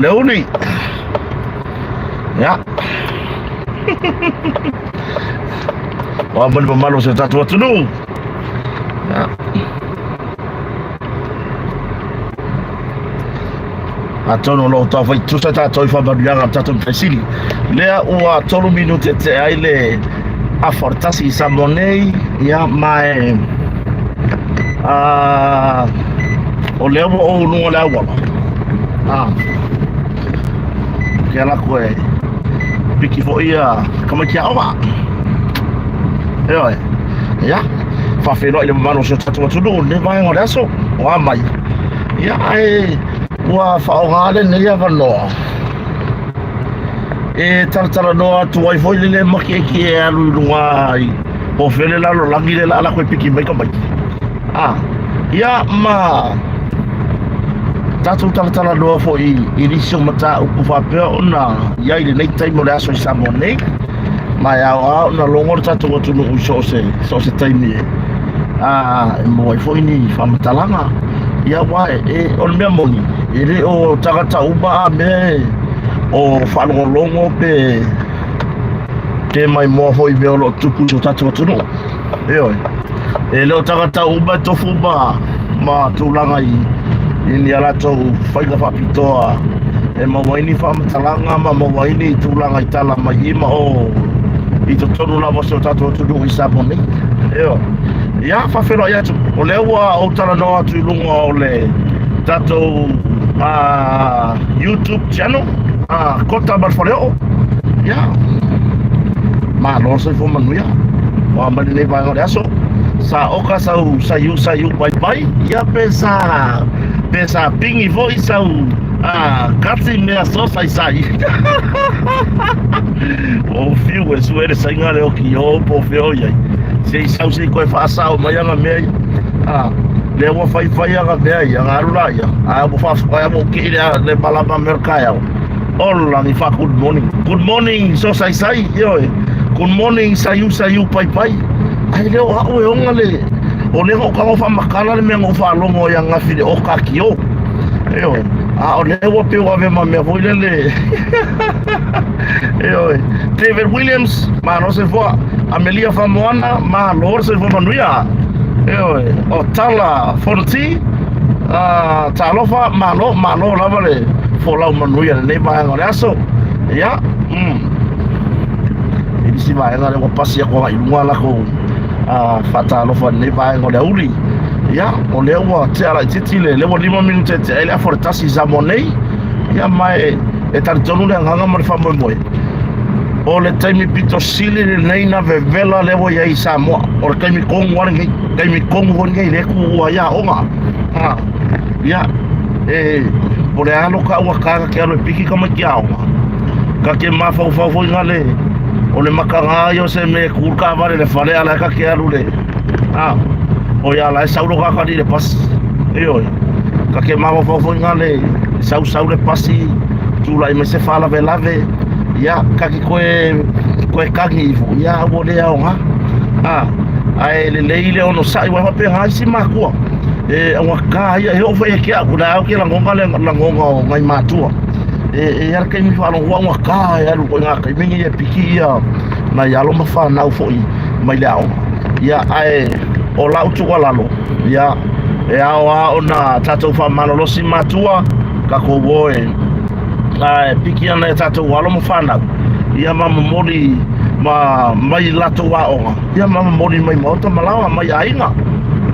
Leuli. Ia. O a mai le mamalu o si o tatou atunuu. Ia. Atonu o lo o taufai tusa tatou i faamanuiaga a le tatou Matai Sili. Lea ua 3 minute tea ai le afa o le tasi i Samoa nei, ia ma e o lea ua ou luga o le auala. Ke ala aku e piki foi ia tamaiti aoga. Ioe. Ia, faafeiloai le mamalu o si o tatou atunuu i lenei vaega o le aso, o a mai. Ia, ae ua faaaoga lenei avanoa e talatalanoa atu ai foi le le makiekie e alu i luga i po o fea le lalolagi le la lakou e piki mai tamaiti. Ia ma tatou talatalanoa foi i nisi o mataupu faapea ona i ai i lenei taimi o le aso i Samoa nei. Ma e ao lava ona logo le tatou atunuu i so o se taimi e e maua ai foi ni faamatalaga. Ia aua o le mea moni, e le o tagata uma a mea e o faalogologo pe maimoa foi i mea o lo o tupu i so tatou atunuu. Ioe. E le o tagata uma e tofu ma tulaga i ni a latou faiga faapitoa e maua ai ni faamatalaga ma maua ai ni tulaga i tala mai i ma o i totonu lava o si o tatou atunuu i Samoa nei. Ioe. Ia, faafeiloai atu. O lea ua ou talanoa atu i luga o le tatou YouTube channel, Kota ma le Faleoo. Ia, malo le soifua manuia. Ua mai lenei vaega o le aso. Sa oka sau saiu saiu pai pai. Ia pe sa pingi foi sau kati mea so sai sai. O fiu e sue le saiga le oki o po o fea o i ai. Se i sau se i koe faasao mai ana mea ia. Lea ua faifai ana mea ia, ona alu laia. Ae ua faafetai ua kii le malama mea o le taeao. Ola ni fa good morning. Good morning so sai sai, ioe. Good morning saiu saiu pai pai. Ai leo au e onga le o le o ka fa makala le mea ngo fa longo ia ngafi le o ka kio. Ioe. A o le ua pe ua ve ma mea foi le le. Ioe. David Williams, malo se foa. Amelia Famoana, malo se foa manuia. Ioe. O Tala Fonoti, talofa, malo, malo lava le folau manuia i lenei vaega o le aso. Ia, I nisi vaega lea ua pasi atu agai i luga lakou faatalofa i lenei vaega o le auli. Ia, o lea ua tea laitiiti le, lea ua 5 minute e tea ai le afa o le tasi i Samoa nei. Ia, ma e talitonu le agaga ma le faamoemoe, o le taimi pito sili lenei na vevela lea ua i ai i Samoa. O le taimi tonu lava lenei, taimi tonu foi lenei lea e tuua ai aoga. Ia, e, po o le a lo taua ta te alu e piki tamaiti aoga, ta te mafaufau foi na le, o le mataga ia o se mea e tu le taavale i le fale a o la e ta te alu le, o ia la e sau lo tagata i le pasi. Ioe, ta te mafaufau foi na le, sau sau le pasi, tulai mai se faalavelave, ia, ta te toe tagi ifo, ia ua le aoga. Ae lelei le onosai, aua e faapena isi matua. E augata ia, e oo foi ia te au, o lea ou te lagona le lagona o nai matua. E i ai le taimi faalogo augata e alu foi ngā taimi nei e piki ia nai alo ma whanau foi mai le aoga. Ia, ae o lau tuualalo, ia, e ao lava ona tatou faamalolosi matua, tatou o e ae piki ana e tatou alo ma whanau, ia ma momoli ma mai latou aoga, ia ma momoli mai maota ma laoa mai aiga.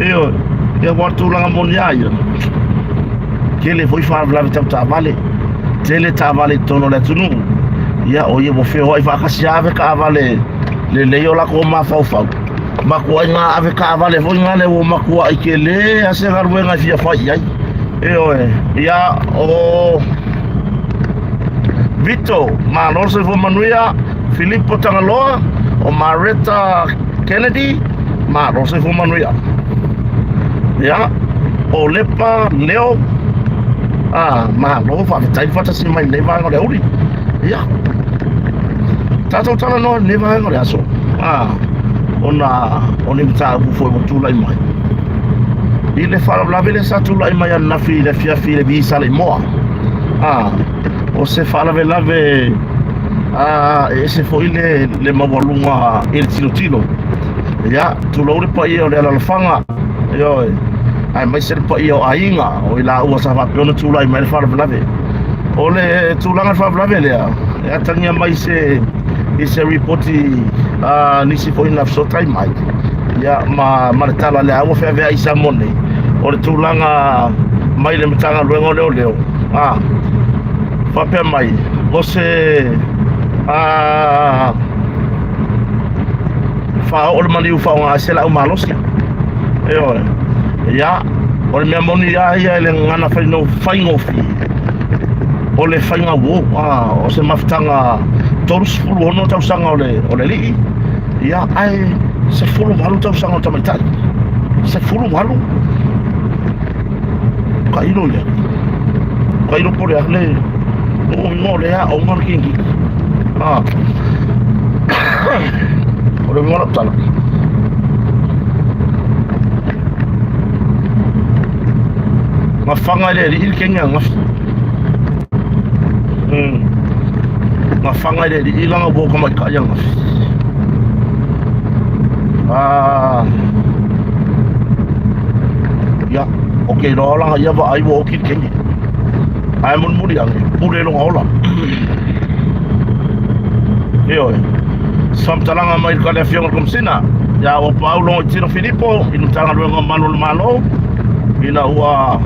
Ioe, ia aua o le tulaga moni a ia, tele foi faalavelave tau taavale, tele taavale i totonu o le atunuu. Ia, o ia ua feoai faatasi lava ave taavale lelei o latou mafaufau. Matuai ngā ave taavale foi ngā le ua matuai tele a se galuega e fia fai i ai. Ioe, ia, o Vito, malo le soifua manuia. Filipo Tagaloa, o Mareta Kennedy, malo le soifua manuia. Ia, o Lepa Leo, malo, faafetai le faatasi mai i lenei vaega o le auli. Ia, tatou talanoa i lenei vaega o le aso, ona o ni mataupu foi ua tulai mai. I le faalavelave lea sa tulai mai ananafi i le afiafi i le Visa Leimoa. A o se faalavelave a e ese foi le, le maualuga i le tilotilo. Ia, tulou le paia o le alalafaga, ioe, aemaise le paia o aiga, o i laua sa faapea ona tulai mai le faalavelave. O le tulaga faalavelave lea, e atagia mai se i se ripoti a nisi foi na fesootai mai, ia, ma, ma le tala lea ua feaveai i Samoa nei, o le tulaga mai le Matagaluega o Leoleo, a, faapea mai, o se a, faaoo le maliu faaaoga ai se laau malosi. Ioe. Ia, o le mea moni lava ia i le gagana faigofie, o le faiga uo, a, o se mafutaga 36 tausaga o le, o le alii, ia, ae 18 tausaga o le tamaitai. 18? Tailo ia. Tailo po o le a le uiga o lea aoga le kikiki. Ah. O le uiga o lau tala. Gafaga e le alii le kenge a gafi. Mm. Gafaga e le alii lana uo tamaitai a gafi. Ah. Ia, o ke iloa langa ia vaai ua oki le kenge. Ae mulimuli ane, pule lona ola. Ioe. Se faamatalaga mai le Afioga i le Komesina, ia ua Paulo Tino Filipo i le Matagaluega o Malu o le Malo, ina ua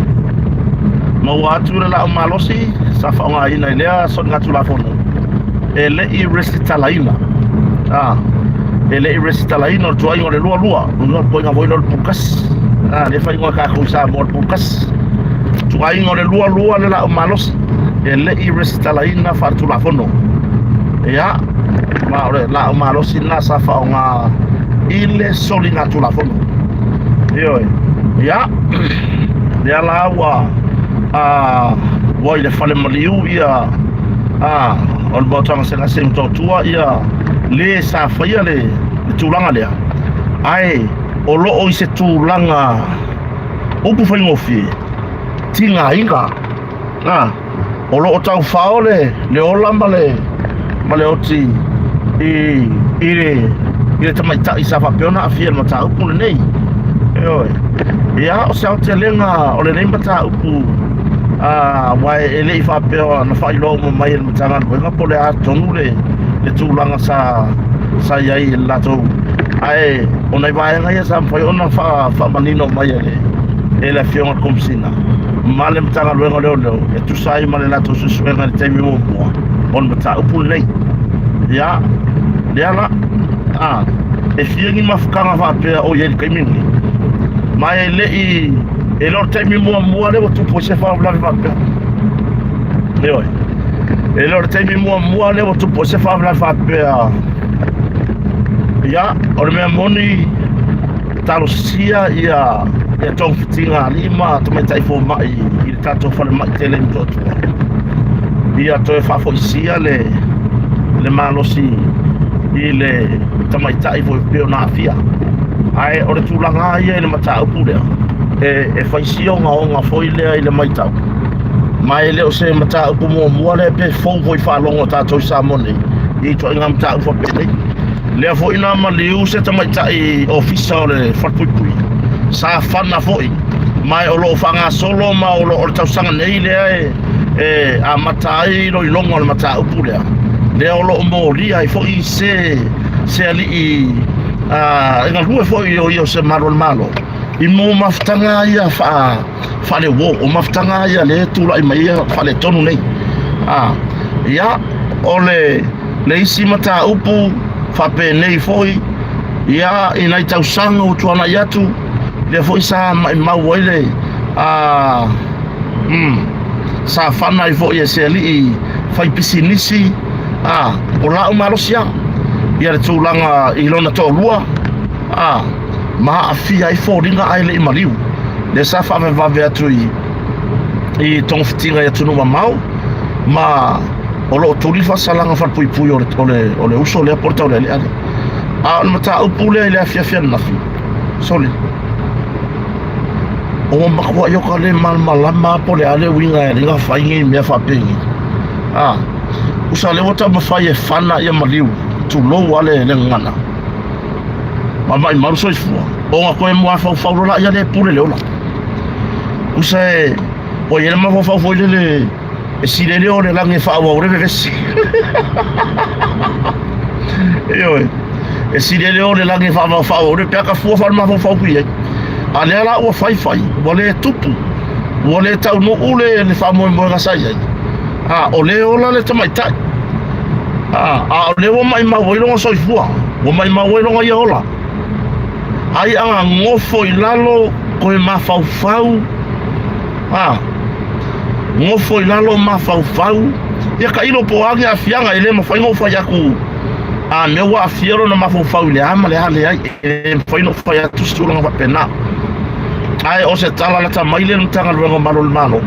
maua atu le laau malosi sa faaaogaina i lea soligatulafono e le i resitalaina. Ah, e le i resitalaina o le tuaiga o le lualua, lona tuaiga foi lea o le pulukasi. Ah, lea faaigoa e tatou i Samoa o le pulukasi. Tuaiga o le lualua le laau malosi e le i resitalaina faaletulafono. Ia, ma o le laau malosi lena sa faaaoga i le soligatulafono. Ioe. Ia, lea la ua a, ua i le fale maliu ia a, o le maota gasegase i Motootua ia le sa faia le, le tulaga lea, ae o lo o i se tulaga upu faigofie tigaina a, o lo o taufao le, le ola ma le, ma le oti i, i le, i le tamaitai sa faapea ona aafia i le mataupu lenei. Ioe. Ia, o se aotelega o lenei mataupu a, aua e le i faapea na faailoa uma mai e le Matagaluega po o le a tonu le, le tulaga sa, sa i ai i le latou. Ae o nai vaega ia sa mafai ona faamanino mai e le, e le Afioga i le Komesina ma le Matagaluega o Leoleo e tusa ai ma le latou suesuega i le taimi muamua o le mataupu lenei. Ia, lea la, a, e fia ni mafutaga faapea o i ai i le taimi lenei. Ma e le i, e le o le taimi muamua lea ua tupu ai se faalavelave faapea. Ioe. E le o le taimi muamua lea ua tupu ai se faalavelave faapea. Ia, o le mea moni, talosia ia ia togafitiga a alii ma tamaitai fomai i le tatou falemai tele i Motootua. Ia toe faafoisia le le malosi i le tamaitai foi pei ona aafia. Ae o le tulaga lava ia i le mataupu lea, e, e fai si ogaoga foi lea i le matau. Ma e le o se mataupu muamua lea pe fou foi faalogo a tatou i Samoa nei i ituaiga mataupu faapenei. Lea foi na maliu se tamaitai ofisa o le Falepuipui, sa fana foi, ma o lo o faagasolo ma o lo o le tausaga nei lea e, e amata ai iloiloga o le mataupu lea, lea o lo o molia ai foi se, se alii a, e galue foi o ia o se malu o le Malo i mo mafutaga ia faa faaleuo, o mafutaga ia lea e tulai mai ia faaletonu nei. A, ia, o le, le isi mataupu faapenei foi, ia, i nai tausaga ua tuanai atu, lea foi sa maimau ai le, a, mm, sa fana ai foi e se alii faipisinisi, a, o laau malosi lava, ia le tulaga i lona toalua, a, ma aafia ai foliga ae le i maliu. Lea sa faavavevave atu i, i togafitiga i atunuu mamao, ma o lo o tuli le faasalaga falepuipui o le, o le, o le uso lea po o le taulealea lea. A o le mataupu lea i le afiafi ananafi, sole. Ua matuai o ka le malamalama po o le a le uiga e alii ona fai nei mea faapenei. A, usa lea ua taumafai e fana ia maliu, tulou a le gagana, ma maimau le soifua, ona toe mafaufau loa laia lea e pule le ola. Usa e, ua i ai le mafaufau foi lele e sili ai le o le lagi e faaauau le vevesi. Ioe, e sili ai le o le lagi e faaauau le pe a ka fua faale-mafaufau ku i ai. A lea la ua fai fai, ua le tupu, ua le taunuu le, le faamoemoega sa i ai. A, o lea e ola le tamaitai. A, a o lea ua maimau ai lona soifua, ua maimau ai lona ia ola. Ai a gofo i lalo, toe mafaufau, a, gofo i lalo mafaufau, ia tailo po o a ni aafiaga, e le mafai ona ou fai atu a mea ua aafia lona mafaufau i le a ma le a, leai, e le mafai ona ou fai atu se tulaga faapena. Ae o se tala lata mai lea i le Matagaluega o Malu o le Malo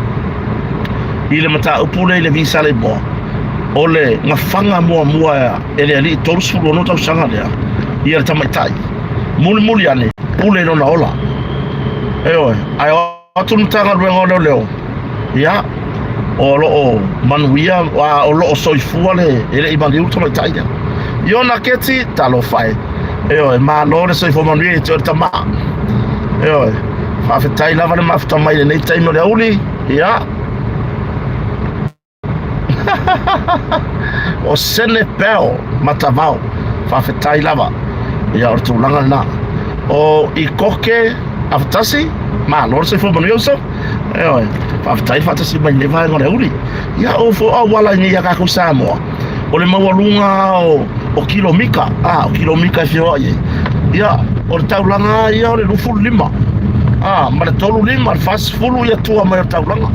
i le mataupu lea i le visa a le Imoa, o le gafaga muamua e le alii 36 tausaga lea ia le tamaitai, mulimuli ane pule i lona ola. Ioe, ae o atu le Matagaluega o Leoleo, ia, o lo o manuia, a o lo o soifua le, e le i maliu le tamaitai lea. Iona Keti, talofa e. Ioe, malo le soifua manuia ia te oe le tama. Ioe, faafetai lava le mafuta mai i lenei taimi o le aoauli, ia, o Sene Bell Matavao, faafetai lava. Ia, o le tulaga lena. O Ikoke Afatasi, malo le soifua manuia uso. Ioe, faafetai le faatasi mai i lenei vaega o le aoauli. Ia, o fo auala i nei ia tatou Samoa, o le maualuga o, o kilomita, a, o kilomita e feoai ai. Ia, o le taulaga lava ia o le 25, a, ma le 35, le 40 ia tua mai o le taulaga.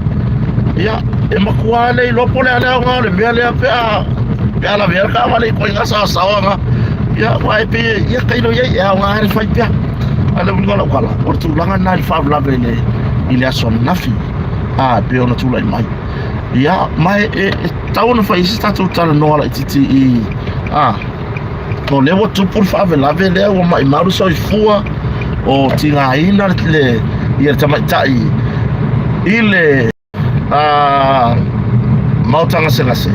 Ia, e matua le iloa po o le a le aoga o le mea lea pe a, pe a lavea le taavale i ituaiga saosaoaga. Ia, aua e pei, ia tailo i ai, e aoga lava le fai pea. A o le uiga o lau tala, o le tulaga lena i le faalavelave i le, i le aso ananafi, a, e pei ona tulai mai. Ia, ma e, e, e tatau ona fai ai se tatou talanoa laitiiti i, a, o lea ua tupu le faalavelave lea ua maimau le soifua o tigaina le, ia le tamaitai i le a, maota gasegase.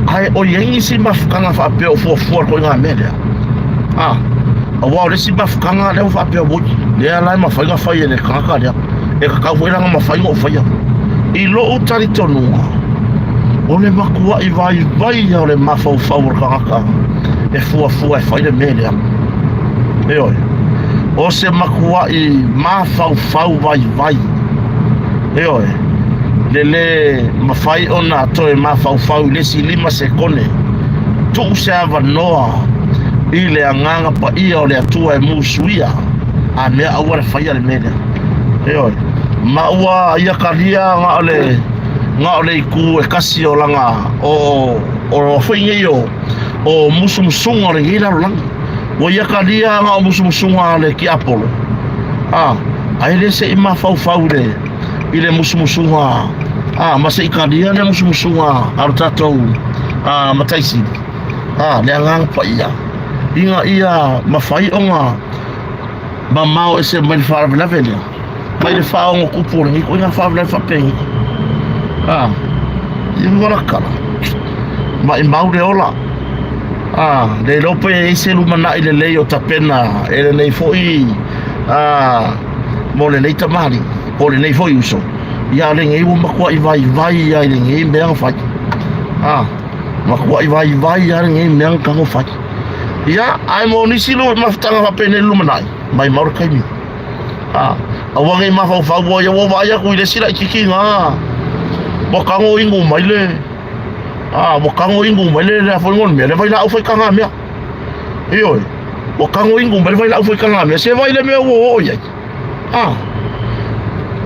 Ae o i ai nisi mafutaga faapea o fuafua le ituaiga mea lea? A, aua o le isi mafutaga lea ua faapea, oi, lea la e mafai ona fai e le tagata lea, e tatau foi la ona mafai ona ou faia. I lou talitonuga, o le matuai vaivai ia o le mafaufau o le tagata e fuafua e fai le mea lea. Ioe, o se matuai mafaufau vaivai. Ioe, le lē mafai ona toe mafaufau i le isi 5 sekone, tuu se avanoa i le Agaga Paia o le Atua e musuia a mea aua le faia le mea lea. Ioe, ma ua ia talia na o le na o le itu e tasi o lana o o foi nei o o musumusuga o lenei lalolagi. Ua ia talia na o musumusuga a le tiapolo, a ae le se i mafaufau i le i le musumusuga a ma se i talia le musumusuga a lo tatou a Matai Sili, a le Agaga Paia, ina ia mafai ona mamao ese mai le faalavelave lea, mai le faaogotupu o lenei ituaiga faalavelave faapenei. A, i luga la tala, maimau le ola. A, le iloa pe i ai se lumanai lelei o tapena e lenei foi a, mo lenei tamalii, po o lenei foi uso. Ia, o lenei ua matuai vaivai lava i lenei mea na fai. A, matuai vaivai lava lenei mea na tago fai. Ia, ae mo nisi mafutaga faapenei i le lumanai, maimau le taimi. A, aua nei mafaufau ua ia ua vaai atu i le isi laitiiti na, ua tago inu mai le, a, ua tago inu mai le, le a foi le mea, le vailaau fai tagamea. Ioe, ua tago inu mai le vailaau fai tagamea, se vai le mea ua oo i ai. A,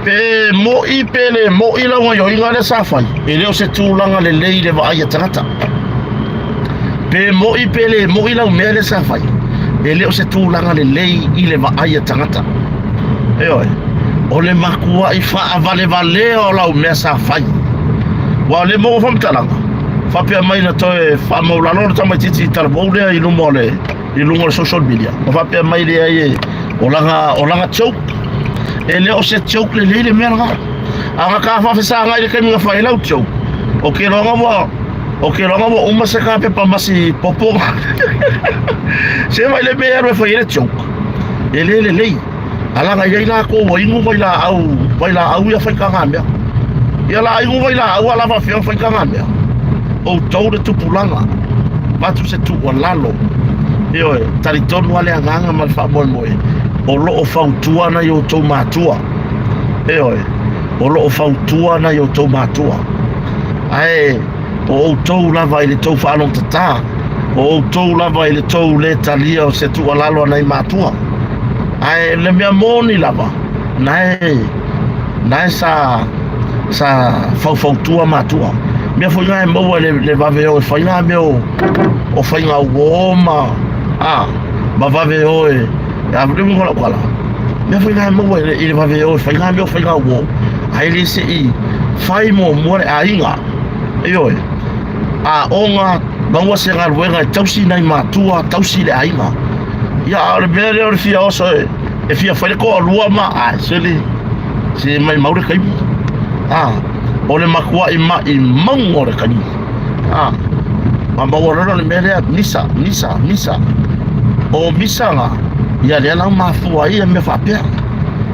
pe mo'i pe le mo'i lau gaoioiga lea sa fai, e le o se tulaga lelei i le vaai a tagata. Pe mo'i pe le mo'i lau mea lea sa fai, e le o se tulaga lelei i le vaai a tagata. Ioe, o le matuai faavalevalea o lau mea sa fai. Aua o lea maua faamatalaga, faapea mai na toe faamaulalo le tamaitiiti talavou lea i luma o le i luga o le social media, ma faapea mai leai e, o lana, o lana joke. E le o se joke lelei le mea lena. A na ka faafesagai i le taimi na fai ai lau joke, o ke iloaga ua o ke iloaga ua uma se kapepa ma si popo. Se mai le mea e alu e fai ai le joke. E le lelei. Alaga i ai lakou ua inu vailaau, vailaau ia faitagamea. Ia la inu vailaau a la faafefea ona faitagamea. Outou le tupulaga, avatu se tuualalo. Ioe, talitonu lava le agaga ma le faamoemoe, o lo o fautua nai outou matua. Ioe, o lo o fautua nai outou matua. Ae o outou lava i le tou faalogotatā, o outou lava i le tou lē talia o se tuualalo a nai matua. Ae le mea moni lava, nae, nae sa, sa faufautua matua. Mea foi na e maua i le, le vave o e fai nā mea o, o faiga uō ma, a, ma vave o e, a le uiga o lau tala, mea foi na e maua i le, i le vave o e fai nā mea o faiga uō, ae le se i fai muamua le aiga. Ioe, a oga maua se galuega e tausi nai matua, tausi le aiga. Ia, a o le mea lea o le fia oso e, e fia fai le toalua ma, a, se le, se maimau le taimi. A, o le matuai maimauga o le taimi. A, ma maua loa le mea lea, misa, misa, misa. O misa na, ia lea la mafua ai ia mea faapea.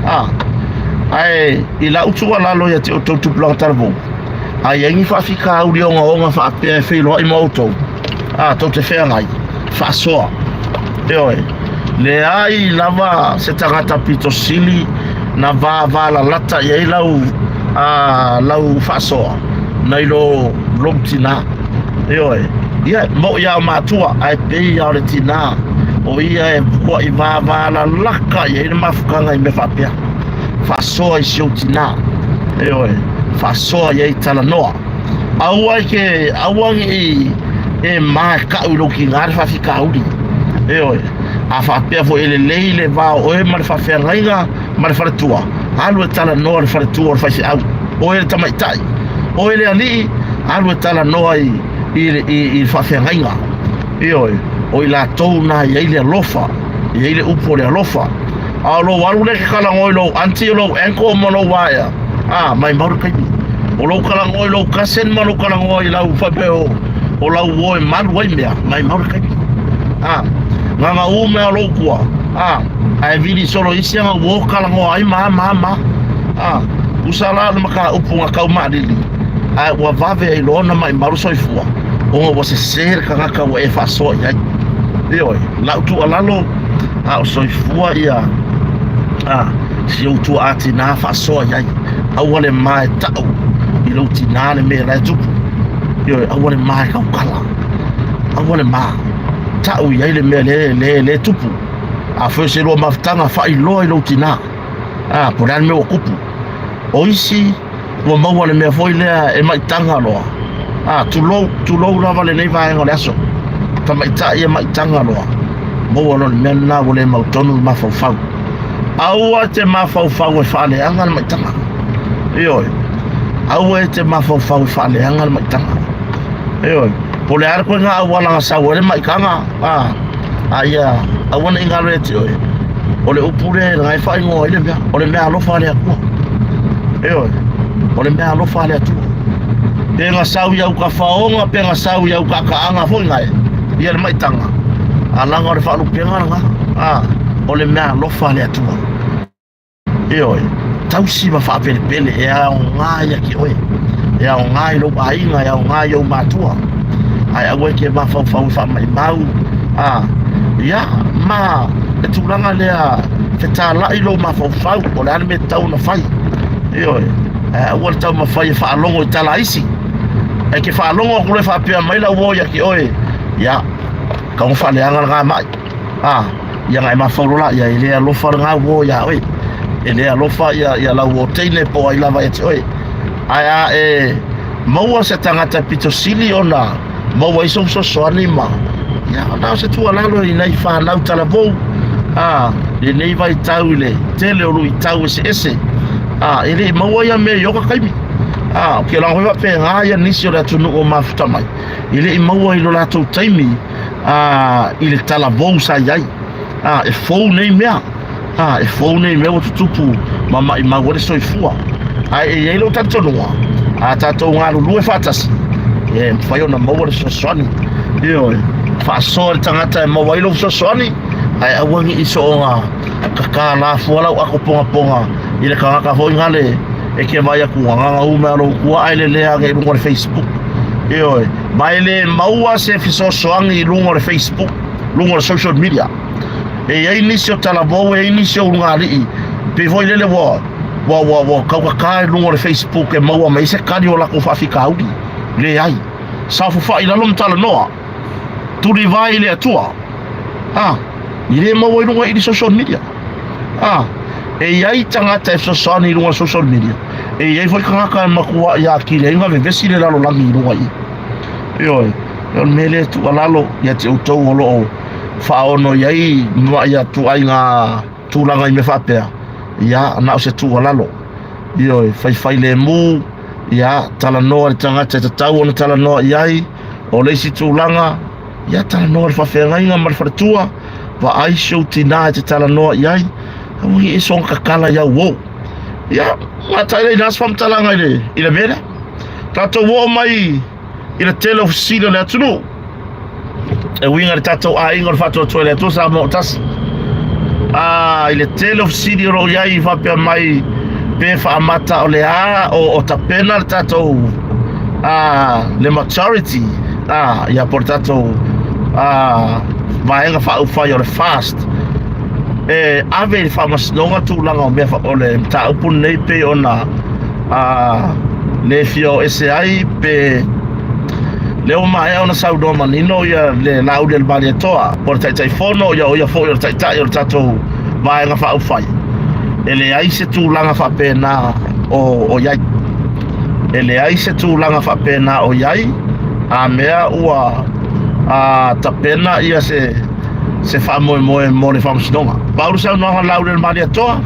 A, ae i lau tuualalo ia te outou tupulaga talavou, A i ai ni faafitauli ogaoga faapea e feiloai ma outou, a tou te feagai, faasoa. Ioe, leai lava se tagata pito sili na vavalalata i ai lau, a, lau faasoa nai lo lou tinā. Ioe, ia, moʻi lava o matua, ae pei lava o le tinā, o ia e puaʻi vavalalata i ai le mafutaga i mea faapea. Faasoa i si ou tinā. Ioe, faasoa i ai talanoa. Aua e ke, aua ne i e ma e kau i lou tinā le faafitauli. Ioe, a faapea foi e lelei le va o oe ma le faafeagaiga ma le faletua, alu e talanoa i le faletua o le faifeau. Oe le tamaitai, oe le alii, alu e talanoa i, i, i, i le faafeagaiga. Ioe, o i latou na i ai le alofa, i ai le upu o le alofa. A o lou alu lea e te talanoa i lou aunty o lou uncle ma lou aea, a, maimau le taimi. O lou talanoa i lou cousin ma lou talanoa i lau faapea o, o lau uo e malu ai mea, maimau le taimi. A, gagaū mea o lou tua, a, ae vili solo isi aga uo talanoa ai ma, ma, ma. A, usa la o le mataupu na tau maalili, ae ua vave ai loa ona maimau le soifua, ona ua sese le tagata ua e faasoa i ai. Ioe, lau tuualalo, a o soifua ia a si ou tuaa tinā faasoa i ai. Aua le ma e tau i lou tinā le mea la e tupu. Ioe, aua le ma e tautala. Aua le ma tau i ai le mea le, le, le tupu. A foi o se lua mafutaga, faailoa i lou tinā. A, po o le a le mea ua tupu. O isi, Ua maua le mea foi lea e maitaga loa. A, tulou, tulou lava lenei vaega o le aso. Tamaitai e maitaga loa. Maua loa le mea lena ua le mautonu le mafaufau. Aua e te mafaufau e faaleaga le maitaga. Ioe. Aua e te mafaufau e faaleaga le maitaga. Ioe. Po o le a le koiga auala na sau ai le maitaga, a, a ia aua ne i galo ia te oe, o le upu lea na e faaigoa ai le mea, o le mea alofa a le Atua. Ioe, o le mea alofa a le Atua. Pe na sau i au tafaoga, pe na sau i au kaakaaga foi nae, ia le maitaga, a laga o le faalupega lena, a, o le mea alofa a le Atua. Ioe, tausi ma faapelepele e aoga ia te oe, e aoga i lou aiga, e aoga i ou matua. Ae aua e te mafaufau e faamaimau, a, ia, ma le tulaga lea, fetalai lou mafaufau, o le a le mea e tatau ona fai. Ioe, ae aua le taumafai e faalogo i tala a isi. E te faalogo atu loa e faapea mai lau uo ia te oe, ia, tau na faaleaga lena mai. A, ia na e mafaufau loa laia, e le alofa lena uo iā oe. E le alofa ia, ia lau uo teine po o ai lava ia te oe. Ae a e maua se tagata pito sili ona maua ai sou fesoasoani ma, ia, na o se tuualalo i nai fanau talavou, a, lenei vaitau i le tele o luitau eseese, a, e le i maua ia mea i oka taimi. A, o ke laga foi faapena ia nisi o le atunuu o mafuta mai, e le i maua i lo latou taimi, a, i le talavou sa i ai, a, e fou nei mea, A, e fou nei mea ua tutupu ma maʻimau ai le soifua. Ae e i ai lou talitonuga, a tatou galulue faatasi, e mafai ona maua le fesoasoani. Ioe, faasoa le tagata e maua ai lou fesoasoani, ae aua ne i soona kaka fua lau ato pongaponga i le tagata foi gale e te vaai atu ua gagau mai lou tua ae lelea ane i luga o le Facebook. Ioe, ma e le maua se fesoasoani i luga o le Facebook, luga o le social media. E i ai nisi o talavou, e i ai nisi o ulugalii, pei foi lele ua ua ua ua taugata i luga o le Facebook e maua mai ai se tali o latou faafitauli. Leai. Saofafai i lalo ma talanoa. Tulivae i le Atua. A, i le maua i luga i le social media. A, e i ai tagata e fesoasoani i luga o le social media. E i ai foi tagata e matuai atili ai ona vevesi le lalolagi i luga i i. Ioe, o le mea lea e tuualalo ia te outou o lo o faaono i ai ma ia ituaiga tulaga i mea faapea, ia, na o se tuualalo. Ioe, faifailemu, ia, talanoa i le tagata e tatau ona talanoa i ai. O le isi tulaga, ia, talanoa i le faafeagaiga ma le faletua, vaai si ou tinā e te talanoa i ai, aua ne i e soona tatala i au uo. Ia, gata ai lea i ina se faamatalaga i le, i le mea lea. Tatou oo mai i le tele o fesili o le atunuu e uiga i le tatou aiga o le faatuatua i le Atua Samoa o tasi. A, i le tele o fesili o lo o i ai faapea mai pe faamata o le a o, o tapena le tatou a, le majority a, ia po o le tatou a, vaega faaupufai o le fast e ave i le faamasinoga tulaga o mea o le mataupu lenei pei ona a, le fia o ese ai pe lea ua maea ona saunoa manino ia le Laaulialemalietoa po o le Taitaifono ia o ia foi o le Taitai o le tatou Vaega Faaupufai e leai se tulaga faapena o, o i ai. E leai se tulaga faapena o i ai a mea ua a, tapena ia se se faamoemoe mo le faamasinoga. Pau le saunoaga a Laaulialemalietoa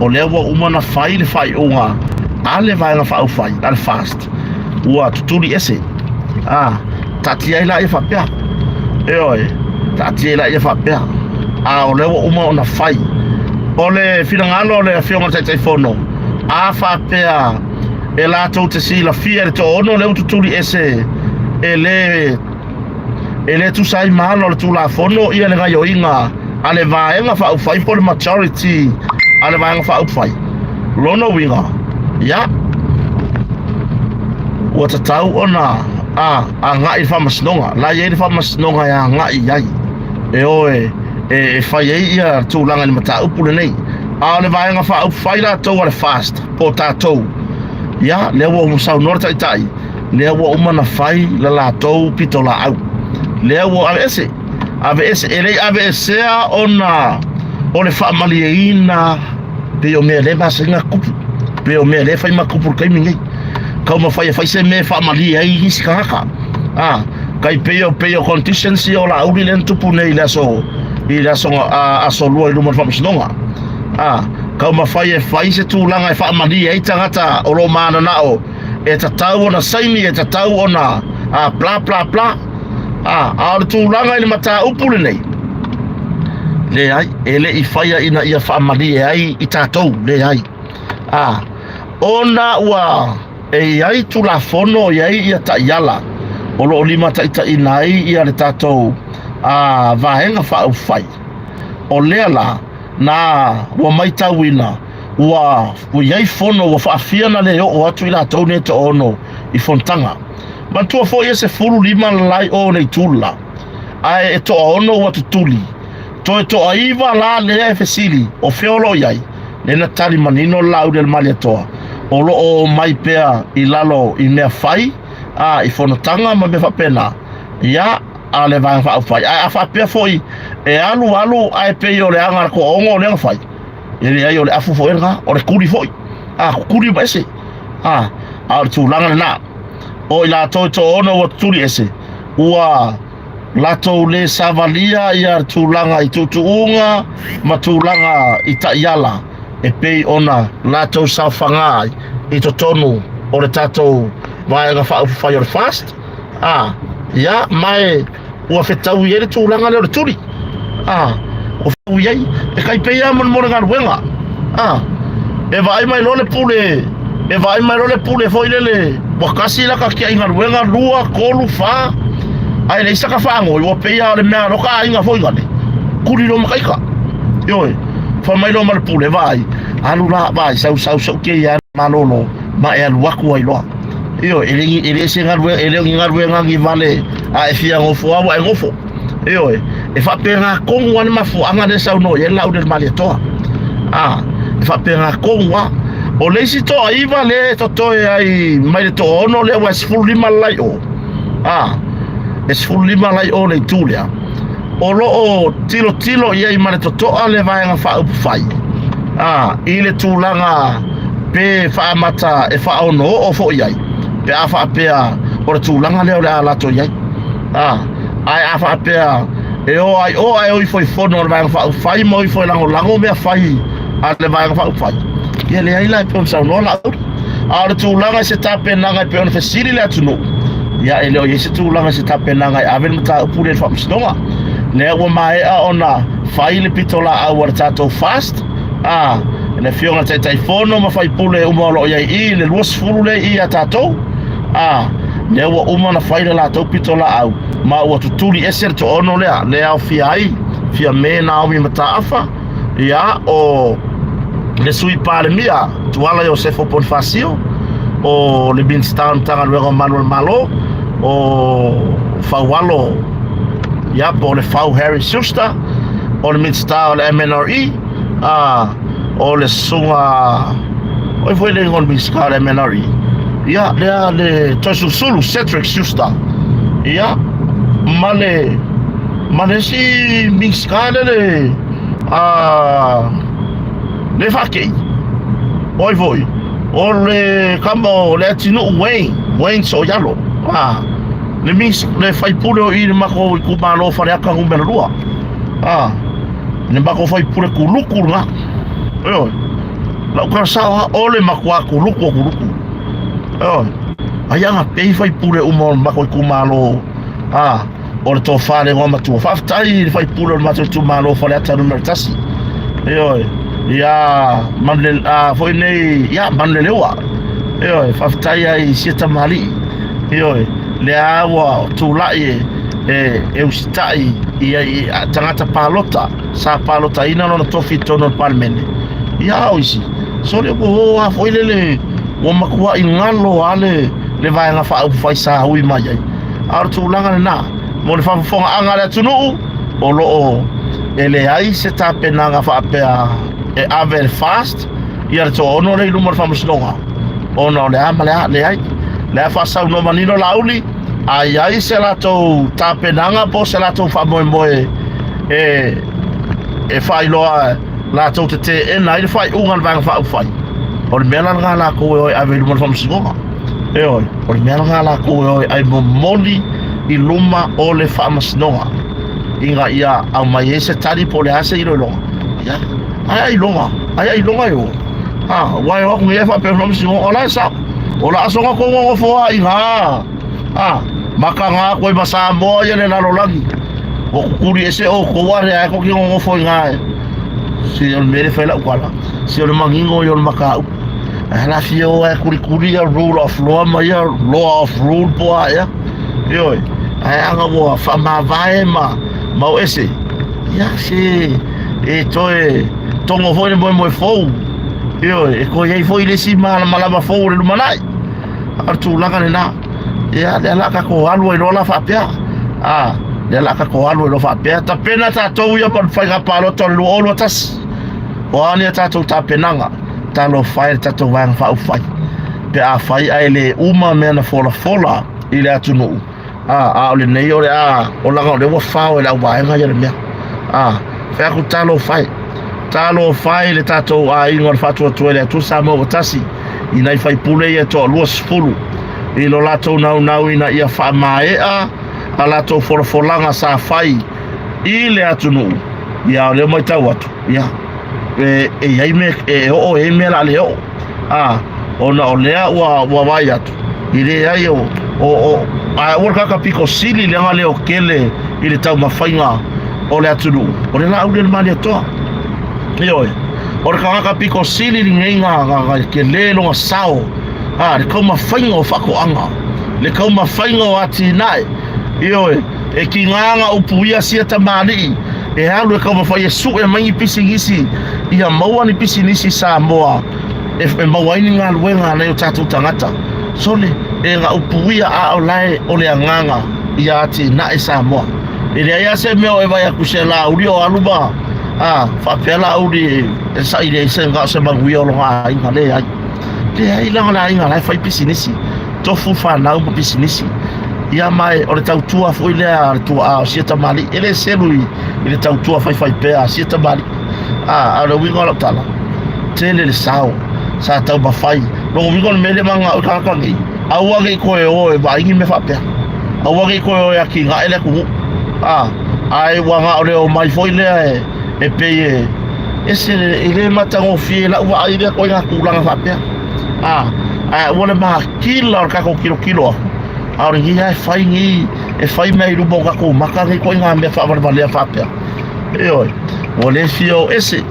o lea ua uma ona fai le faaiuga a le Vaega Faaupufai a le FAST ua tutuli ese. A, taatia ai laia faapea. Ioe, taatia ai laia faapea. A o lea ua uma ona fai. O le finagalo o le Afioga i le Taitaifono, a faapea e latou te silafia le toaono lea ua tutuli ese e le e le tusa ai ma ala o le Tulafono ia le gaioiga a le Vaega Faaupufai po o le majority a le Vaega Faaupufai. Lona uiga, ia, ua tatau ona a, agai i le faamasinoga. La e i ai le faamasinoga e agai i ai, e o e, e, e fai ai ia tulaga i le mataupu lenei. A o le Vaega Faaupufai latou a le FAST, po o tatou, ia, lea ua saunoa le Taitai, lea ua uma ona fai la latou pitolaau, lea ua aveese, aveese, e le i aveesea ona o le faamalieina pei o mea lea e masani ona tupu, pei o mea lea e fai ma tupu i le taimi nei. Taumafai e fai se mea e faamalie ai nisi tagata. A, tai pei o pei o conditions ia o Laauli lea na tupu nei i le aso i le aso a, aso lua i luma o le faamasinoga. A, taumafai e fai se tulaga e faamalie ai tagata o lo o mananao e tatau ona saini, e tatau ona a, bla bla bla. A, a o le tulaga i le mataupu lenei, leai, e le i faia ina ia faamalie ai i tatou, leai. A, ona ua e i ai Tulafono, e i ai ia taiala o lo o limataitaiina ai ia le tatou a, Vaega Faaupufai. O lea la, na ua maitauina ua i ai fono ua faafia ona le oo atu i latou nei e toaono i fonotaga. Manatua foi e 15 le la i o le itu le la, ae e toaono ua tutuli. Toe toaiva la lea e fesili, o fea o lo o i ai? Lea na tali manino le Laaulialemalietoa, o lo o omai pea i lalo i mea fai, a, i fonotaga ma mea faapena. Ia, a le Vaega Faaupufai. Ae a faapea foi e alu alu ae pei o le aga a le toaono lea na fai, e leai o le afu foi lena, o le tuli foi. A, tutuli uma ese. A, a o le tulaga lena. O i latou e toaono ua tutuli ese, ua latou le savalia ia tulaga i tuutuuga ma tulaga i taiala e pei ona latou saofaga ai i totonu o le tatou Vaega Faaupufai o le FAST. A, ia, ma e ua fetaui ai le tulaga lea o le tuli. A, O fau i ai, e kai pei lava mo le galuega. A, e vaai mai loa le pule, e vaai mai loa le pule foi lele, ua kasi laka kiai galuega, 2, 3, 4, ae leai saka faagoi, ua pei lava o le mea a loka aiga foi gale, kuli loa ma ka ika. Ioe, fai mai loa ma le pule, vaai, alu la, vaai, sau sau sau kei a malolo, ma e alu aku ai loa. Ioe, e le, e le se galuega, e le o ni galuega ni vale a e fia gofo lava ua e gofo. Ioe, e faapena tonu lava le mafuaaga lea e saunoa i ai Laauli o le Malietoa. A, e faapena tonu lava. O le isi toaiva lea e totoe ai mai le toaono lea ua e 15 le laio. A, e 15 laio le itu lea. O lo o tilotilo i ai ma le totoa le Vaega Faaupufai, a, i le tulaga pe faaamata e faaonooo foi i ai, pe a faapea o le tulaga lea o le a latou i ai. A, ae a faapea e o ai o ae o ifo i fono a le Vaega Faaupufai ma o ifo e lagolago mea fai a le Vaega Faaupufai, ia leai la e pei ona saunoa Laauli. A o le tulaga i se tapenaga e pei ona fesili le atunuu, ia e le o i ai se tulaga i se tapenaga e ave le mataupu lea i le Faamasinoga. Lea ua maea ona fai le pitolaau a le tatou FAST, a le Afioga i le Taitaifono ma faipule uma o lo o i ai i i le 20 lea i i ia tatou, a lea ua uma ona fai le latou pitolaau ma ua tutuli ese le toaono lea, lea e aofia ai Fiame Naomi Mataafa, Ia, o le Sui Palemia, Tuala Iosefo Ponifasio, o le Minisita o le Matagaluega o Malu a le Malo, o Faualo, ia, po o le Fau Harry Schuster, o le Minisita o le MNRE, a, o le Susuga, o ai foi le igoa o le Minisita o le MNRE? Ia, lea le Toesulusulu, Cedric Schuster, ia, ma le, ma le isi Minisita lea le, a, le faakei, o ai foi, o le kama o Leatinuu Wayne, Wayne Sooialo, a, le, mis, le faipule o i le matou itumalo o Faleata Nu.2, a, le matou faipule kuluku lena, ioe, lau tala sao lava, o le matua kuluku o kuluku, ioe, ai ana pei faipule uma o le matou itumalo, a, o le tofa le igoa matua. Faafetai i le faipule o le matou itumalo o Faleata Nu.1. Ioe, ia Manule, a, foi nei, ia Manuleleua. Ioe, faafetai ai i sia tamalii. Ioe, lea ua tulai e, e, e usitai i, i, i tagata palota, sa palotaina lona tofi i totonu o le Palemene. Ia o isi, sole ua o a foi lele, ua matuai galo lava le, le Vaega Faaupufai sa ui mai ai. A o le tulaga lena, mo le faafofogaaga a le atunuu, o lo o e leai se tapenaga faapea e ave e le FAST ia le toaono lea i luma o le Faamasinoga, ona o le a ma le a, leai. Lea faasaunoa manino Laauli, a i ai se latou tapenaga po o se latou faamoemoe e, e faailoa latou te teena ai le faaiuga a le Vaega Faaupufai, o le mea la lena a latou e o e ave i luma o le Faamasinoga. Ioe, o le mea lena a latou e o e ai momoli i luma o le Faamasinoga ina ia aumai ai se tali po o le a se iloiloga. Ia, ai ailoga, ai ailoga e o. Ha, ua e o atu nei e faapea Faamasinoga, o la e sao. O la asoga tou nonofo a ina. Ha, makaga atu ai ma Samoa ia le lalolagi. Ua tutuli ese outou a lea e tou te nonofo ina e. Se o le mea lea e fai lau tala, se o le manino ia o le mataupu. Ae la fia o e kulikuli ia rule of law ma ia law of rule po a ea. Ioe, ae ana ua faamavae ma ma o ese. Ia se e toe togo foi le moemoe fou. Ioe, e toe i ai foi le isi malamalama fou o le lumanai. A o le tulaga lena. Ia, lea la tatou alu ai loa la faapea. A, lea la tatou alu ai loa faapea. Tapena tatou ia mo le faiga palota o le 2021. O a ni a tatou tapenaga? Talofa e le tatou Vaega Faaupufai pe afai ae le uma mea na folafola i le atunuu, a, a o lenei o le a, o laga o lea ua fao e le auvaega ia le mea. A, fai atu talofa e, talofa e le tatou aiga o le Faatuatua i le Atua Samoa ua tasi i nai faipule ia e toa 20 i lo latou naunau ina ia faamaea a latou folafolaga sa fai i le atunuu. Ia, o lea ua matau atu, ia, e, e i ai mea, e oo e i ai mea o le a le oo. A, ona o lea ua, ua vaai atu, i leai o, o, o, a ua le kaka piko sili leaga leotele i le taumafaiga o le atunuu, o le Laauli o le Malietoa. Ioe, o le tagata pito sili lenei na tele lona sao, a, le taumafaiga o faatoaga, le taumafaiga o atinae. Ioe, e tiga na upuia sia tamalii e alu e taumafai e sue mai ni pisinisi ia maua ni pisinisi i Samoa e maua ai ni galuega a nai o tatou tagata. Sole, e na upuia a o lae o le agaga ia atinae Samoa. E leai lava se mea o e vaai atu i se Laauli o alu ma a faapea Laauli e saili ai se na o se manuia o lona aiga. Leai. Leai, leaga o le aiga la e fai pisinisi. Tofu fanau ma pisinisi. Ia ma o le tautua foi lea a le tuaa o sia tamalii. E le selu i le tautua faifaipea a sia tamalii. A, a o le uiga o lau tala, tele le sao sa taumafai. Lona uiga o le mea lea e mananao ai tagata nei, aua ne i toe o e vaai ni mea faapea. Aua ne i toe o e atinae le atunuu. A, ae ua na o le omai foi lea e, e pei e ese e le matagofie i lau vaai lea ituaiga tulaga faapea. A, ae aua le makila o le tatou tilotilo aku, a o lenei lava e fai nei, e fai mea i luma o tatou maka nei ituaiga mea faavalevalea faapea. Ioe, ua le fia o ese,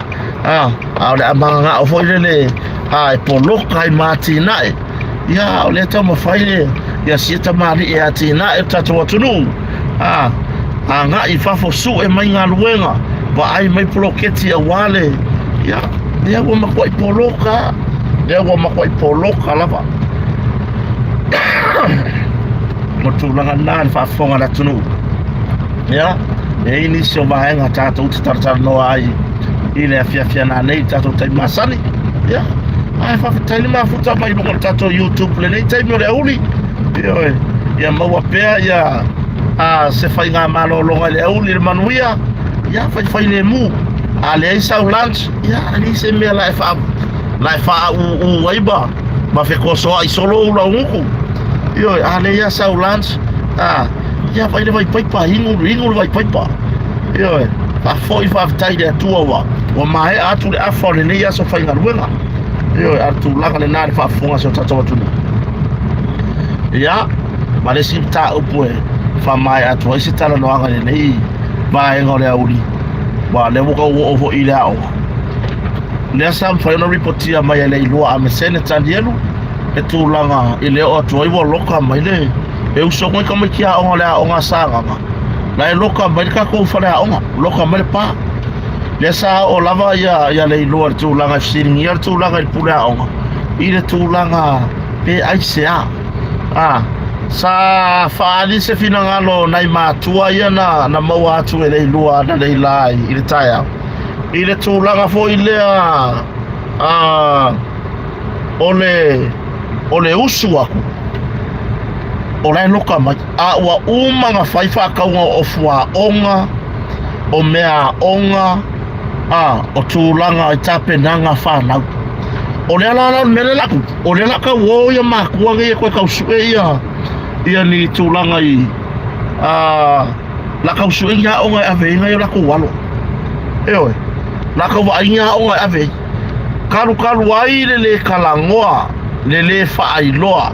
a, a o le a mananao foi lele, a, e poloka ai ma atinae. Ia, a o lea e taumafai le, ia sia tamalii e atinae le tatou atunuu, a, agai i fafo sue mai galuega, vaai mai poloketi aua le, ia, lea ua matuai poloka, lea ua matuai poloka lava. O le tulaga lena i le faafofoga a le atunuu. Ia, e i ai nisi o vaega tatou te talatalanoa ai i le afiafi a nanei i le tatou taimi masani. Ia, ae faafetai le mafuta mai luga o le tatou YouTube lenei taimi o le aoauli. Ioe, ia maua pea ia a, se faiga malologa i le aoauli i le manuia. Ia, faifai lemu. A leai sau lunch, ia, e leai se mea la e faa la e faauu ai ma ma fetosoa'i solo ou laugutu. Ioe, a leai sau lunch, a, ia vai le vaipaipa, inu, inu le vaipaipa. Ioe, faafoi faafetai i le Atua ua, ua maea atu le afa o lenei aso faigaluega. Ioe, a o le tulaga lena i le faafofoga a si o tatou atunuu. Ia, ma le isi mataupu e faamaea atu ai se talanoaga i lenei vaega o le aoauli, aua o lea ua tau oo foi i le aoga. Lea sa mafai ona ripotia mai e Leilua a me Senator Nielu le tulaga i le oo atu ai ua loka mai le e uso mai tamaiti aoga o le aoga a Sagaga la e loka mai le tatou faleaoga, loka mai le pa. Lea sa oo lava ia ia Leilua i le tulaga e fesiligia le tulaga i le pule aoga i le tulaga pe aisea. A sa faaali se finagalo o nai matua ia na na maua atu e Leilua analeila i le taeao i le tulaga foi lea a o le o le usu aku o la e loka mai a ua uma na fai faatauga o fuaoga o mea aoga a o tulaga i tapenaga fanau o lea la la o le mea lea la tupu o lea la tau o ia matua nei e toe tau sue ia ia ni tulaga i a la tau sue ni aoga e ave ai nai o latou alo ioe la tau vaai ni aoga e ave ai kalukalu ai le lē talanoa le lē faailoa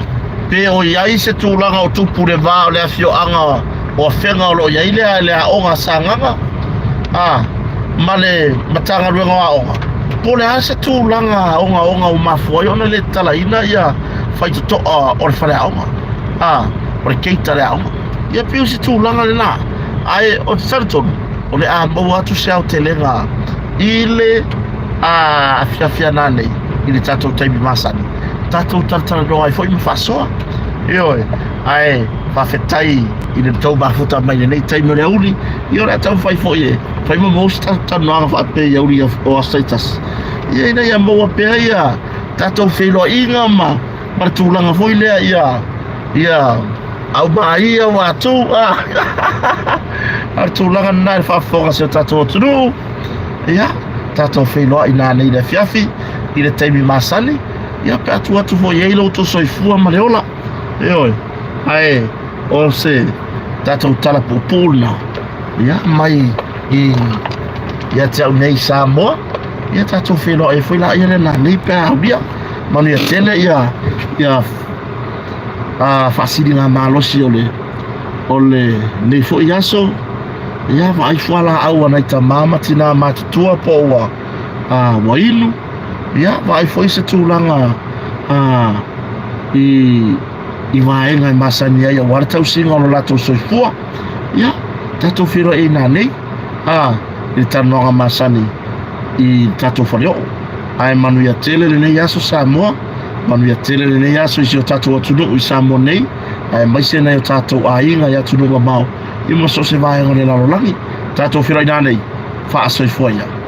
pe o i ai se tulaga o tupu le va o le afioaga o Afega o lo o i ai le, le aoga a Sagaga a ma le Matagaluega o Aoga po o le a se tulaga ogaoga ua mafua ai ona le tatalaina ia faitotoa o le faleaoga a o le gate a le aoga. Ia pei o se tulaga lena ae ou te talitonu o le a maua atu se aotelega i le afiafi ana nei i le tatou taimi masani tatou talatalanoa ai foi ma faasoa. Ioe, ae faafetai i le tou mafuta mai lenei taimi o le aoauli. Ia o le a taumafai foi e fai ma maua se tatou talanoaga faapea i aoauli o aso taitasi, ia ina ia maua pea ia tatou feiloaiga ma ma le tulaga foi lea ia ia aumaia ua atu a le tulaga lena i le faafofoga a si o tatou atunuu. Ia tatou feiloai nanei i le afiafi i le taimi masani, ia pe a tuu atu foi i ai lo outou soifua ma le ola. Ioe, ae o se tatou tala puupuu lena ia mai i ia te au nei Samoa. Ia tatou feiloai ai foi laia le nanei pe a aulia. Manuia tele ia ia a faasiliga malosi o le o lenei foi aso. Ia, vaai fualaau a nai tamā ma tinā matutua po o ua, a, ua inu. Ia, vaai foi se tulaga, a, i, i vaega e masani ai aua le tausiga o lo latou soifua. Ia, tatou feiloai ai nanei, a, i le talanoaga masani i le tatou faleoo. Ae manuia tele lenei aso Samoa, manuia tele lenei aso i si o tatou atunuu i Samoa nei, aemaise nai o tatou aiga i atunuu mamao, ia ma so o se vaega o le lalolagi. Tatou feiloai nanei, faasoifua ia.